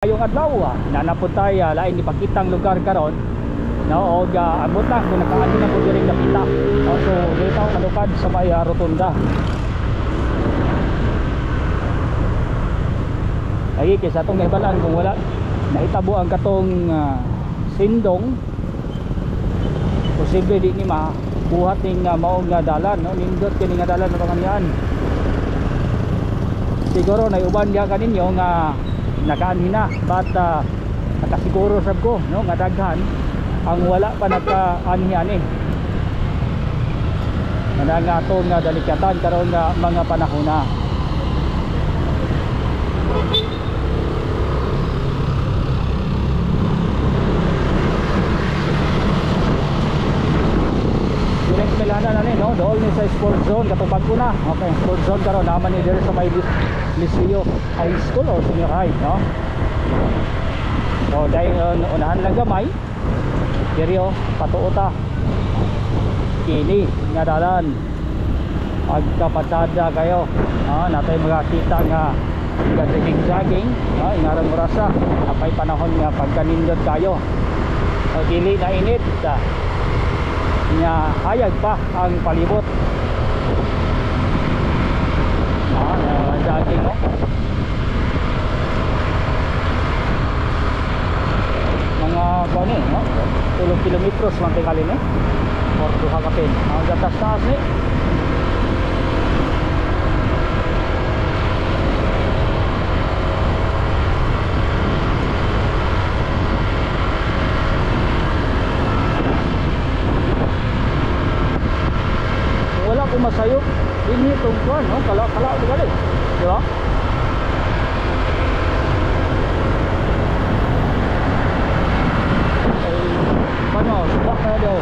Maayong adlaw, naa pod tay lain ipakitang lugar karon, no, og abot na kung nakaanhi na po diri dapita, no. So dito malukad sa may rotunda. Lagi kay sa atong nahibalan, kung wala nahitabo ang katong sindong, posible di ni mabuhat ning maong nga dalan, no. Nindot kini nga dalan na panganian. Siguro naiuban diha kaninyo nga nakaanhi na, but nakasiguro sab ko, no, nga daghan ang wala pa nakaanhi ani. Nga nga ato nga dalikyatan karon nga mga panahon na. Direct Melana na ni, no, dool ni sa sport zone katong bag-o na. Okay, sport zone karon naman ni diri sa may Liceo High School or Senior High, no. So dahil unahan lang gamay diri, oh, patuo ta kini nga dalan. Pagkapatsada kayo, natay makakita nga nga jogging jogging, no, ingarang orasa apay panahon nga pagkanindot kayo. So, dili na init, nga hayag pa ang palibot. Jogging, no, mga kuan eh, no, 3 kilometros man tingali ni or duha ka pin ang gatas taas ni. Kung wala ko masayop dinhi itong kuan, no, kala kala tingali, di ba? Ay, ano, subak na daw.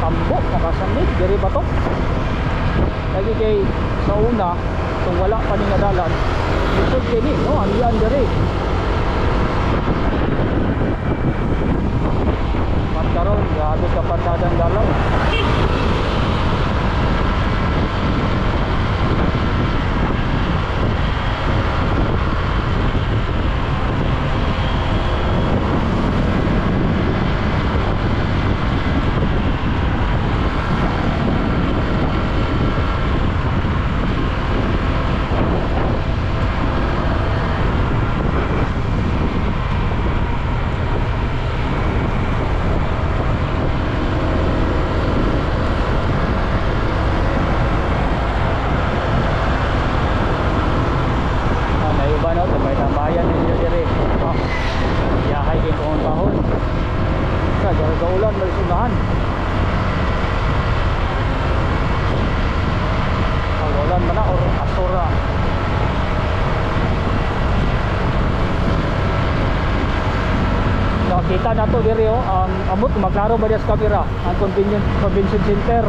Tambo makasamit diri ba to? Lagi kay sa una, kung wala pa ni nga dalan, lisod kini, no, anian diri. Mat karon grabe ka patadang dalan. Naiba, no, may tambayan ninyo diri. Oh, yahay kay kung tahon. Sa gaulan may sunahan. Pag-ulan man na or asura. Nakita na to diri, oh, ang amot maklaro ba diya sa camera ang convention convention center.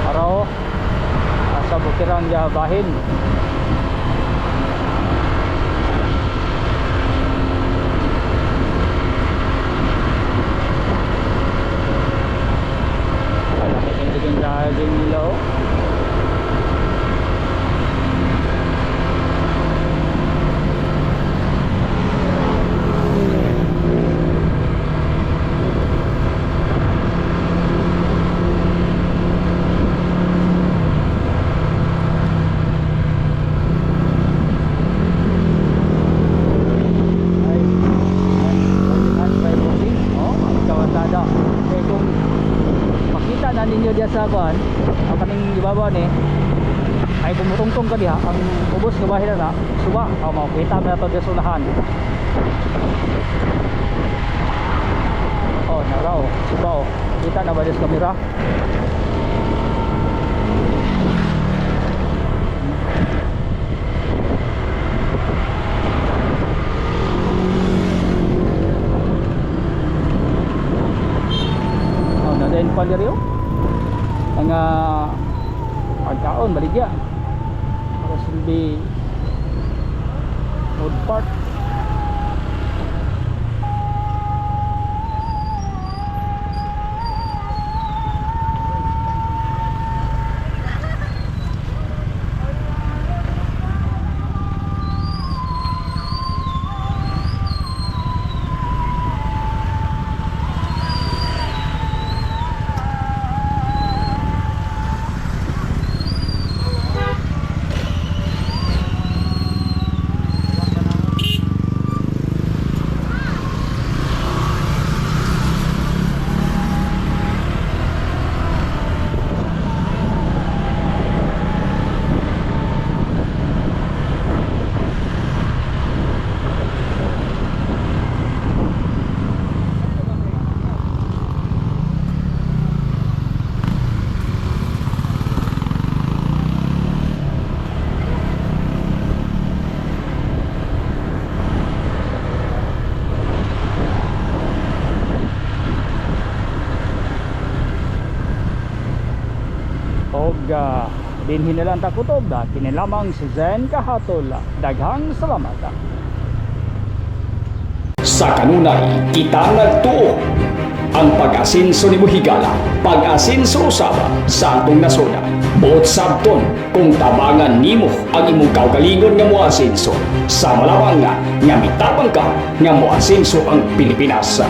Para oh, sa Bukirang Bahin. Ay, nakikintigin daging nila, oh. Ay, ay, ay, ay, oh, ang kawatada. Eh, kung makita na ninyo diya sa kuan, ang kaning ibabaw ni, ay bumutungtong ka diha, ang ubos nga bahin na suba, oh, makita mo na to diya sa unahan. Oh, naraw, suba, oh. Kita na ba diya sa kamera? Oh, nadayon pa diri, oh. Mga pagkaon baligya. Para silbi road park. Dinhi na lang ta kutob, kini lamang si Zen Kahatol. Daghang salamat. Sa kanunay, kita nagtuo. Ang pag-asinso ni Buhigala, pag-asinso usaba sa atong nasod. Buot sabton kung tabangan nimo ang imong kaugalingon nga moasinso. Sa malawang nga, nga mitabang ka nga moasinso ang Pilipinas.